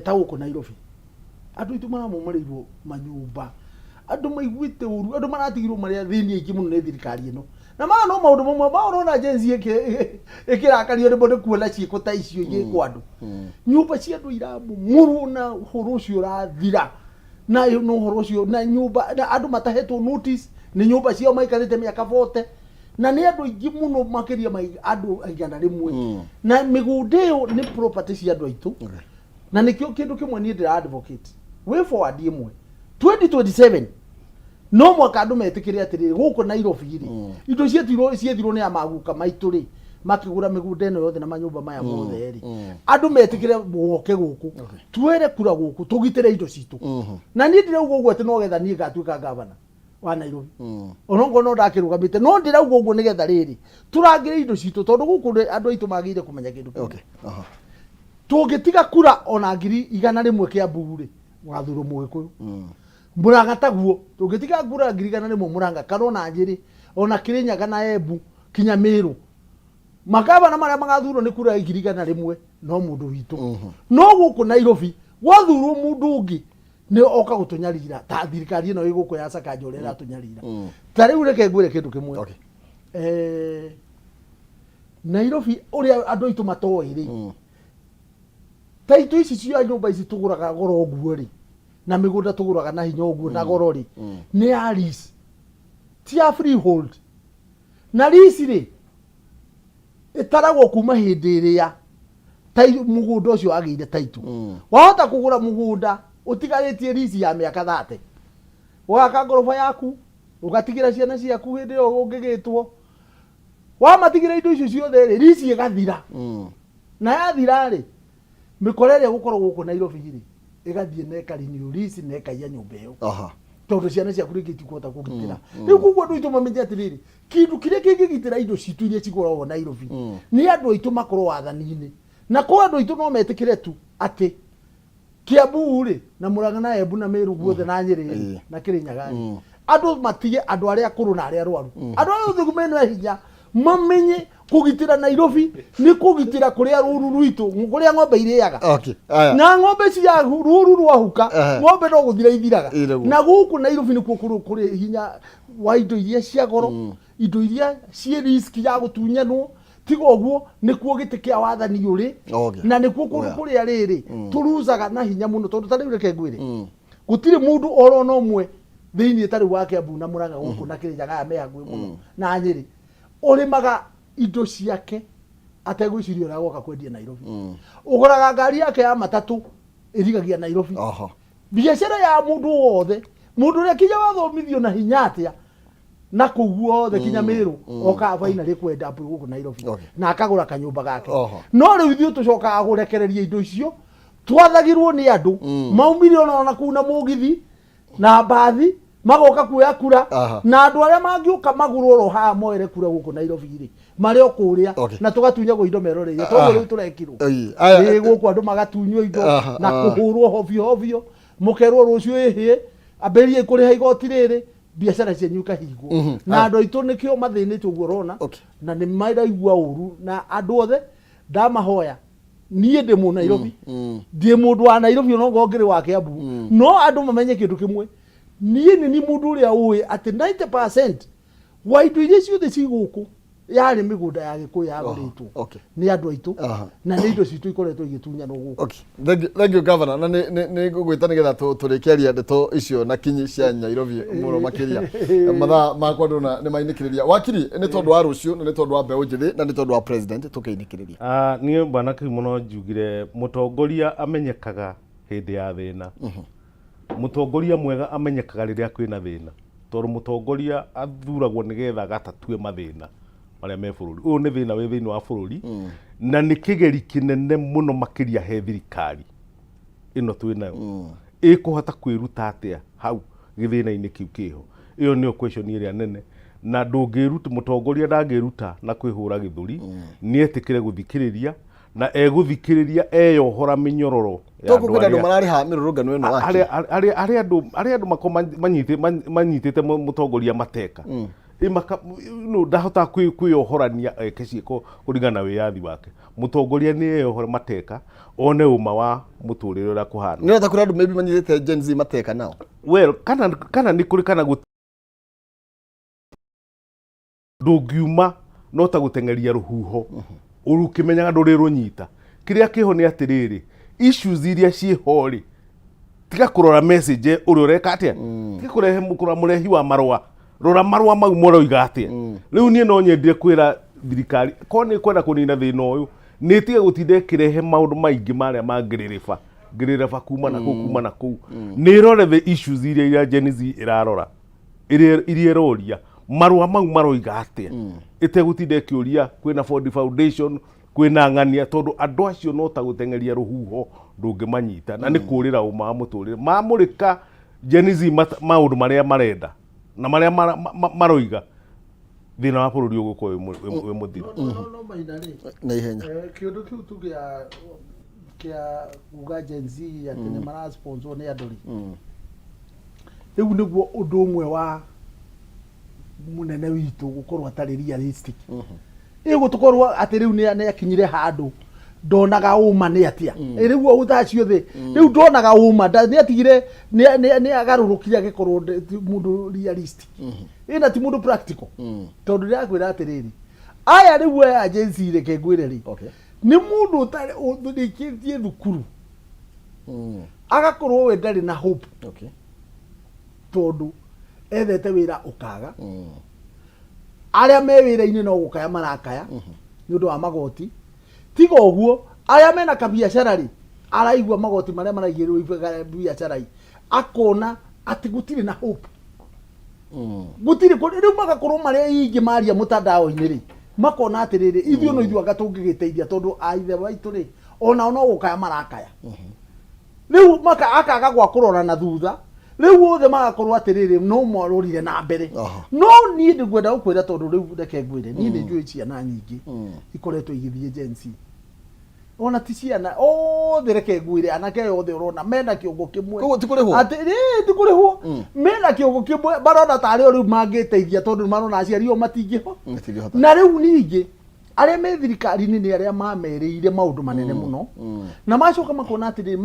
Ta gũkũ Nairobi andũ aitũ maramomoreirwo manyũmba, andũ maiguĩte ũru, andũ maratigirwo marĩ athĩni aingĩ mũno nĩ thirikari ĩno. Na maya no maũndũ mamwe ma ũrona Gen Z ĩkĩrakario nĩmo nĩ kuona ciĩko ta icio igĩkwo andũ. Nyũmba cia andũ iramomorwo na ũhoro ũcio ũrathira na na ũhoro ũcio na nyũmba na andũ matahetwo notice nĩ nyũmba ciao maikarĩte mĩaka 40 na nĩ andũ aingĩ mũno makĩria ma andũ 100. Na mĩgũnda ĩyo nĩ property cia andũ aitũ. Na nĩkĩo kĩndũ kĩmwe niĩ ndĩra advocate way forward ĩmwe 2027 no mwaka andũ metĩkĩre atĩrĩrĩ, gũkũ Nairobi rĩ, indo ciethirwo ciethirwo nĩ amaguka maitũ rĩ, makĩgũra mĩgũnda ĩno yothe na manyũmba maya mothe rĩ, andũ metĩkĩre moke gũkũ tuere kura gũkũ tũgitĩre indo citũ. Na niĩ ndirauga ũguo atĩ no getha niĩ ngatuĩka gavana wa Nairobi, onokorwo no ndakĩrũgamĩte, no ndĩrauga ũguo nĩgetha rĩrĩ tũrangĩre indo citũ, tondũ gũkũ rĩ, andũ aitũ magĩrĩire kũmenya kĩndũ kĩmwe. Tũngĩtiga kura ona 100,000 Kĩambu rĩ, gũgathurwo Mũgĩkũyũ. Mũrang'a taguo, tũngĩtiga kura 100,000 Mũrang'a kana ona Nyĩrĩ, ona Kĩrĩnyaga na Embu kinya Mĩrũ, magavana marĩa magathurwo nĩ kura 100,000 no mũndũ witũ. No gũkũ Nairobi gwathurwo mũndũ ũngĩ nĩ oka gũtũnyarira ta thirikari ĩno ĩ gũkũ ya Sakaja ũrĩa ĩratũnyarira. Ta rĩu reke ngwĩre kĩndũ kĩmwe. Nairobi ũrĩa andũ aitũ matoĩ rĩ, ta itũ ici cia nyũmba ici tũgũraga goro ũguo rĩ, na mĩgũnda tũgũraga na hinya ũguo na goro rĩ, nĩ ya lease, ti ya freehold. Na lease rĩ, ĩtaragwo kuma hĩndĩ ĩrĩa mũgũnda ũcio wagĩire title. Wahota kũgũra mũgũnda ũtigarĩtie lease ya mĩaka 30, ũgaka ngoroba yaku, ũgatigĩra ciana ciaku hĩndĩ ĩyo ũngĩgĩtwo, wamatigĩra indo icio ciothe rĩ, lease ĩgathira. Na yathira rĩ, mĩkora ĩrĩa gũkorwo gũkũ Nairobi rĩ, ĩgathiĩ na ĩka renew lease na ĩkaiya nyũmba ĩyo, tondũ ciana ciaku rĩngĩ itikũhota kũgitĩra. Rĩu koguo andũ aitũ mamenye atĩrĩrĩ, kĩndũ kĩrĩa kĩngĩgitĩra indo citũ iria cigũragwo Nairobi nĩ andũ aitũ makorwo wathani-inĩ. Na kwa andũ aitũ no metĩkĩre tu atĩ Kiambu rĩ, na Murang'a na Embu na Meru guothe na Nyĩrĩ rĩ, na Kĩrĩnyaga rĩ, andũ matige andũ arĩa akũrũ na arĩa arwaru, andũ arĩa othe mena hinya mamenye kũgitĩra Nairobi nĩ kũgitĩra kũrĩa rũru rwitũ, kũrĩa ng'ombe irĩaga. Aya. Na ng'ombe cia rũru rwahuka, ng'ombe no gũthira ithiraga. Ĩ, nĩguo. Na gũkũ Nairobi nĩkuo kũrĩ hinya wa indo iria cia goro, indo iria ciĩ risk ya gũtunyanwo. Tiga ũguo, nĩkuo gĩtĩ kĩa wathani ũrĩ. Na nĩkuo kũndũ kũrĩa rĩrĩ tũrucaga na hinya mũno, tondũ ta rĩu reke ngwĩre, gũtirĩ mũndũ oro na ũmwe thĩinĩ ta rĩu wa Kiambu na Murang'a gũkũ na Kĩrĩnyaga aya me hakuhĩ mũno na Nyĩrĩ ũrĩmaga indo ciake ategwĩciria ũrĩa agoka kwendia Nairobi. Ũgũraga ngari yake ya matatũ ĩrigagia Nairobi. Biacara ya mũndũ wothe, mũndũ ũrĩa kinya wathomithio na hinya atĩa na kũu guothe kinya Mĩrũ, okaga finally kwenda gũkũ Nairobi na akagũra kanyũmba gake. No rĩu ithuĩ tũcokaga kũrekereria indo icio twathagirwo nĩ andũ maumire ona kũu na mũgithi na mbathi magoka kuoya kura. Na andũ arĩa mangĩũka magũrwo oro haha moere kura gũkũ Nairobi rĩ, marĩ o kũrĩa. Na tũgatunyagwo indo meroreire toguo rĩu tũrekirwo. Ĩĩ, aya. Ĩ, gũkũ andũ magatunywo indo na kũhũrwo hovio hovio, mũkerwo rũciũ ĩhĩe ambĩrĩrie kũrĩha igoti rĩrĩ, biacara cianyu ikahingwo. Na andũ aitũ nĩkĩo mathĩnĩte ũguo ũrona. Na nĩ maraigua ũru. Na andũ othe ndamahoya, niĩ ndĩ mũ Nairobi, ndĩ mũndũ wa Nairobi, ona okorwo ngĩrĩ wa Kiambu, no andũ mamenye kĩndũ kĩmwe, niĩ nĩ ni mũndũ ũrĩa ũĩ atĩ 90% wa indo iria ciothe ci gũkũ yarĩ mĩgũnda ya Gĩkũyũ yagũrĩtwo nĩ andũ aitũ. Na nĩ indo citũ ikoretwo igĩtunyanwo gũkũ. Okay. Thank you, thank you, Governor. Na nĩ ngũgwĩta nĩgetha tũrĩkĩaria ndeto icio na kinyi cia Nairobi mũno makĩria. Mathaa makwa ndona nĩ mainĩkĩrĩria. Wakiri, nĩ tondũ wa rũciũ na nĩ tondũ wa mbeũ njĩthĩ na nĩ tondũ wa president tũkĩinĩkĩrĩria. Ah, niĩ bwana kĩu no njugire mũtongoria amenyekaga hĩndĩ ya thĩna. Mũtongoria mwega amenyekaga rĩrĩa kwĩna thĩna, tondũ mũtongoria athuragwo nĩgetha agatatue mathĩna marĩa me bũrũri ũyũ. Nĩ thĩna wĩ thĩinĩ wa bũrũri na nĩ kĩgeri kĩnene mũno makĩria he thirikari ĩno twĩ nayo. Ĩkũhota kwĩruta atĩa hau gĩthĩna-inĩ kĩu kĩho? Ĩyo nĩyo question ĩrĩa nene. Na ndũngĩruta, mũtongoria ndangĩruta na kwĩhũra gĩthũri. Nĩ etĩkĩre gũthikĩrĩria, na egũthikĩrĩria eyohora mĩnyororo ya Tondũ kwĩna andũ mararĩha mĩrũrũngano ĩno, wakiri. Arĩa andũ makorwo manyitĩte mũtongoria mateka. Ĩmaka no ndahota kwĩyohorania eke ciĩko kũringana na wĩyathi wake. Mũtongoria nĩ eyohore mateka one ũma wa mũtũrĩre ũrĩa kũhana. Nĩ ũreta kũrĩ andũ maybe manyitĩte Gen Z mateka nao? Well, kana nĩ kũrĩ kana gũtirĩ, ndũngiuma no ta gũteng'eria rũhuho ũkĩmenyaga ndũrĩrũnyita. Kĩrĩa kĩho nĩ atĩrĩrĩ, issues iria ciĩho rĩ, tiga kũrora message ũrĩa ũreka atĩa, tiga kũrehe kũrora mũrehi wa marũa, rora marũa mau maroiga atĩa. Rĩu niĩ no nyendire kwĩra thirikari, korwo nĩ kwenda kũnina thĩna ũyũ, nĩ ĩtige gũtinda ĩkĩrehe maũndũ maingĩ marĩa mangĩrĩrĩba ngĩrĩrĩba kuma na kũu, kuma na kũu. Nĩ ĩrore the issues iria Gen Z ĩrarora, iria ĩroria, marũa mau maroiga atĩa, ĩtegũtinda ĩkĩũria kwĩna Ford Foundation, kwĩna ng'ania, tondũ andũ acio no ta gũteng'eria rũhuho, ndũngĩmanyita na nĩ kũrĩra ũma wa mũtũrĩre. Mamũrĩka Gen Z maũndũ marĩa marenda na marĩa maroiga, thĩna wa bũrũri ũgũkorwo wĩ mũthiru. No Maina rĩ, Na ihenya. Kĩũndũ kĩu tu kĩa kuga Gen Z atĩ nĩ marasponsor nĩ andũ rĩ, rĩu nĩguo ũndũ ũmwe wa mũnene witũ gũkorwo atarĩ realistic. Ĩgũtũkorwo atĩ rĩu nĩ akinyire handũ ndonaga ũma nĩ atĩa. Ĩ rĩu o thaa ciothe rĩu ndonaga ũma, nĩ atigire, nĩ agarũrũkire agĩkorwo ti mũndũ realistic, ĩna ti mũndũ practical, tondũ ndĩrakwĩra atĩrĩrĩ, aya rĩu aya Gen Z, reke ngwĩre rĩ, nĩ mũndũ ũtarĩ ũrĩkĩtie thukuru, agakorwo we ndarĩ na hope, tondũ ethete wĩra ũkaga, arĩa me wĩra-inĩ no gũkaya marakaya nĩ ũndũ wa magoti. Tiga ũguo, arĩa mena kabiacara rĩ, araigua magoti marĩa maraigĩrĩrwo biacara akona atĩ gũtirĩ na hope, gũtirĩ rĩu magakorwo marĩa ingĩ maria mũtandao-inĩ rĩ, makona atĩrĩrĩ, ithuĩ no ithuĩ anga tũngĩgĩteithia, tondũ aithe maitũ rĩ, onao no gũkaya marakaya. Rĩu maka akaga gwa kũrora na thutha, rĩu othe magakorwo atĩrĩrĩ, no mwarorire na mbere. No niĩ ndĩngwenda gũkwĩra, tondũ rĩu reke ngwĩre, niĩ nĩ njũĩ ciana nyingĩ ikoretwo igĩthiĩ Gen Z, ona ti ciana othe, reke ngwĩre, anake aya othe ũrona mena kĩongo kĩmwe. Koguo ti kũrĩhwo? Atĩ ti kũrĩhwo, mena kĩongo kĩmwe, marona tarĩ o rĩu mangĩteithia, tondũ marona aciari o matingĩho Matingĩhota. Na rĩu ningĩ arĩa me thirikari-inĩ nĩ arĩa mamerĩire maũndũ manene mũno, na macoka makona atĩrĩrĩ.